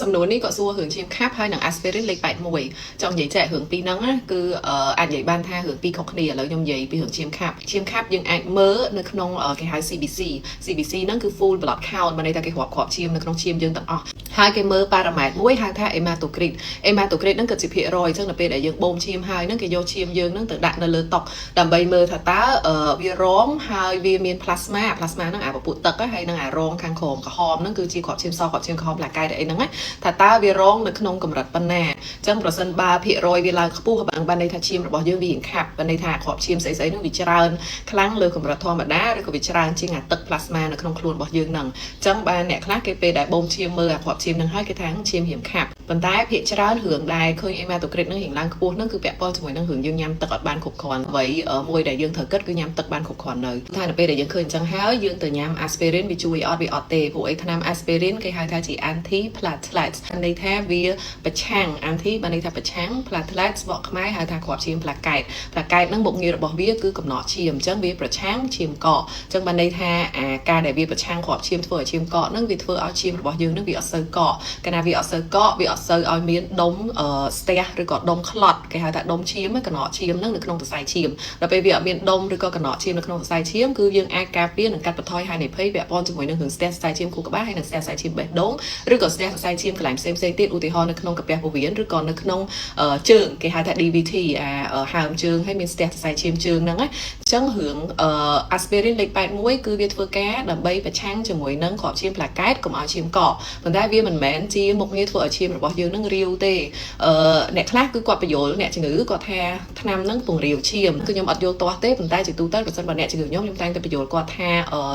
សំណួរនេះក៏សួររឿងឈាមខាប់ហើយនិង aspirin លេខ81ចង់និយាយចែករឿងពីរហ្នឹងណាគឺអាចនិយាយបានថារឿងពីរខុសគ្នាឥឡូវខ្ញុំនិយាយពីរឿងឈាមខាប់ឈាមខាប់យើងអាចមើលនៅក្នុងគេហៅ CBC CBC ហ្នឹងគឺ full blood count មានន័យថាគេរាប់គ្រាប់ឈាមនៅក្នុងឈាមយើងទាំងអស់ហើយគេមើលប៉ារ៉ាម៉ែត្រមួយហៅថា hematocrit hematocrit ហ្នឹងគឺជាភាគរយអញ្ចឹងនៅពេលដែលយើងបូមឈាមហើយហ្នឹងគេយកឈាមយើងហ្នឹងទៅដាក់នៅលើតុដើម្បីមើលថាតើវារងហើយវាមាន plasma plasma ហ្នឹងអាពពួកទឹកហើយនឹងអារងខាងក្រោមក្រហមហ្នឹងគឺជាគ្រាប់ឈាមសគ្រាប់ឈាមក្រហមផ្លាកែតអីហ្នឹងណាថាតើវារងនៅក្នុងកម្រិតប៉ុណ្ណាអញ្ចឹងប្រសិនបើភាគរយវាឡើងខ្ពស់បានន័យថាឈាមរបស់យើងវារៀងខាប់បានន័យថាគ្រាប់ឈាមស្អីស្អីហ្នឹងវាច្រើនខ្លាំងលើកម្រិតធម្មតាឬក៏វាច្រើនជាងអាទឹក plasma នៅក្នុងខ្លួនរបស់យើងហ្នឹងអញ្ចឹងបានអ្នកខ្លះគេពេលដែលបូមឈាមមើលអាគ្រាប់ឈាមហ្នឹងហើយគេថាឈាមរៀងខាប់ប៉ុន្តែភាគច្រើនរឿងដែលឃើញ hematocrit ហ្នឹងរៀងឡើងខ្ពស់ហ្នឹងគឺពាក់ព័ន្ធជាមួយនឹងរឿងយើងញ៉ាំទឹកអត់បានគ្រប់គ្រាន់អ្វីមួយដែលយើងត្រូវគិតគឺញ៉ាំទឹកបានគ្រប់គ្រាន់នៅថានៅពេលដែលយើងឃើញអញ្ចឹងហើយយើងទៅញ៉ាំ aspirin វាជួយអត់វាអត់ទេព្រោះអីថ្នាំ aspirin គេហៅថាជា anti platelets ន័យថាវាប្រឆាំង anti បានន័យថាប្រឆាំង platelets បកខ្មែរហៅថាគ្រាប់ឈាម plaquette plaquette ហ្នឹងមុខងាររបស់វាគឺកំណកឈាមអញ្ចឹងវាប្រឆាំងឈាមកកអញ្ចឹងបានន័យថាអាការដែលវាប្រឆាំងគ្រាប់ឈាមធ្វើឲ្យឈាមកកហ្នឹងវាធ្វើឲ្យឈាមរបស់យើងហ្នឹងវាអត់សូវកកកាលណាវាអត់សូវកកវាអត់សូវឲ្យមានដុំស្ទះឬក៏ដុំ clot គេហៅថាដុំឈាមកណកឈាមហ្នឹងនៅក្នុងសរសៃឈាមដល់ពេលវាអត់មានដុំឬក៏កណកឈាមនៅក្នុងសរសៃឈាមគឺយើងអាចការពារនិងកាត់បន្ថយហានិភ័យពាក់ព័ន្ធជាមួយនឹងរឿងស្ទះសរសៃឈាមខួរក្បាលហើយនិងស្ទះសរសៃឈាមបេះដូងឬក៏ស្ទះសរសៃឈាមកន្លែងផ្សេងផ្សេងទៀតឧទាហរណ៍នៅក្នុងកាពះពោះវៀនឬក៏នៅក្នុងជើងគេហៅថា DVT អាហើមជើងហើយមានស្ទះសរសៃឈាមជើងហ្នឹងណាអញ្ចឹងរឿង aspirin លេខ81គឺវាធ្វើការដើម្បីប្រឆាំងជាមួយនឹងគ្រាប់ឈាមផ្លាកែតកុំឲ្យឈាមកកប៉ុន្តែវាមិនមែនជាមុខងារធ្វើឲ្យឈាមរបស់យើងនឹងរាវទេអឺអ្នកខ្លះគឺគាត់បញ្យល់អ្នកជំងឺគាត់ថាថ្នាំហ្នឹងពង្រាវឈាមគឺខ្ញុំអត់យល់ទាស់ទេប៉ុន្តែជាទូទៅប្រសិនបើអ្នកជំងឺខ្ញុំខ្ញុំតែងតែបញ្យល់គាត់ថា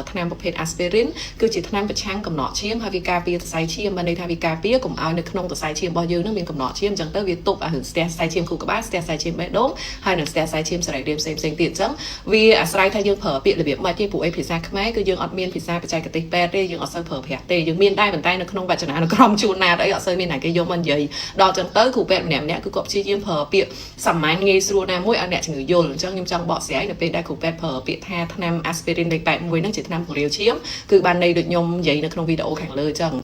ថ្នាំប្រភេទ aspirin គឺជាថ្នាំប្រឆាំងកំណកឈាមហើយវាការពារសរសៃឈាមបានន័យថាវាការពារកុំឲ្យនៅក្នុងសរសៃឈាមរបស់យើងនឹងមានកំណកឈាមអញ្ចឹងទៅវាទប់អារឿងស្ទះសរសៃឈាមខួរក្បាលស្ទះសរសៃឈាមបេះដូងហើយនិងស្ទះសរសៃឈាមសរីរាង្គផ្សេងផ្សេងទៀតអញ្ចឹងវាអាស្រ័យថាយើងប្រើពាក្យរបៀបម៉េចទេព្រោះអីភាសាខ្មែរគឺយើងអត់មានភាសាបច្ចេកទេសពេទ្យទេយើងអត់សូវប្រើប្រាស់ទេយើងមានដែរប៉ុន្តែនៅក្នុងវចនានុក្រមជួនណាតអីអត់សូវមានណាគេយកមកនិយាយដល់អញ្ចឹងទៅគ្រូពេទ្យម្នាក់ម្នាក់គឺគាត់ព្យាយាមប្រើពាក្យសាមញ្ញងាយស្រួលណាមួយឲ្យអ្នកជំងឺយល់អញ្ចឹងខ្ញុំចង់បកស្រាយនៅពេលដែលគ្រូពេទ្យប្រើពាក្យថាថ្នាំ aspirin លេខ81ហ្នឹងជាថ្នាំពង្រាវឈាមគឺបានន័យដូចខ្ញុំនិយាយនៅក្នុងវីដេអូខាងលើអញ្ចឹង។